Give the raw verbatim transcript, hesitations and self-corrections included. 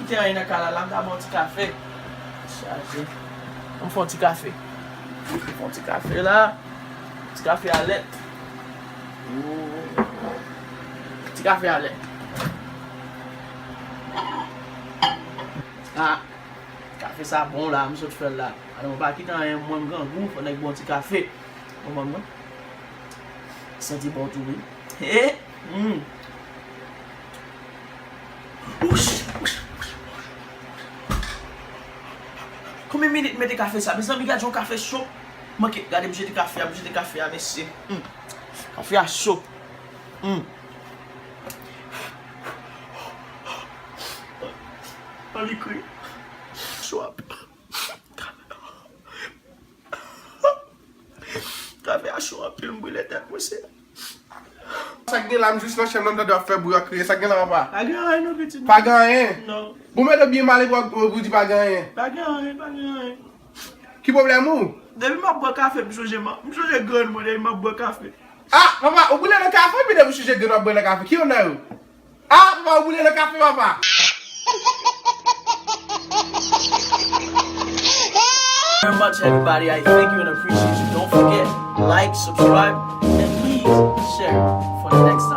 Te anyen nan kay la, la, m ta ba w ti kafe. Chaje. Ann fè yon ti kafe. Ann fè yon ti kafe la. Ti kafe a lèt. Ti kafe a lèt. Ah, kafe sa bon la, m sot fè l la. Alò, m pa kite anyen, mwen, m grangou, fò nèg ba w ti kafe. Bon, mwen, mwen. Santi bon tou, wi. He! Mm. Wouch, wouch, wouch, wouch. Konbyen minit m mete kafe sa? Mezanmi, gade yon kafe cho. Manke, gade m jete kafe a, m jete kafe a, mesye. Mm. Kafe a cho. Mm. Anvi kri. Cho ap. Kafe a cho anpil, m brile tèt mwen, se. Sa k gen la, m jis nan chanm nan, m tande w ap fè bri, w ap kriye. Sa k gen la, papa? Pa gen anyen non, pitit. Pa gen anyen? Non. Bon, mèt byen male pou, pou, pou di pa gen anyen. Pa gen anyen, pa gen anyen. Ki pwoblèm ou? Depi m ap bwè kafe, m chonje, m chonje grann mwen, depi m ap bwè kafe. Ah, papa, ou boule nan kafe, epi depi ou chonje grann w ap bwè nan kafe. Ki youn nan yo? Ah, papa, ou boule nan kafe, papa. Very much, everybody. I thank you and appreciate you. Don't forget, like, subscribe, and please share for the next time.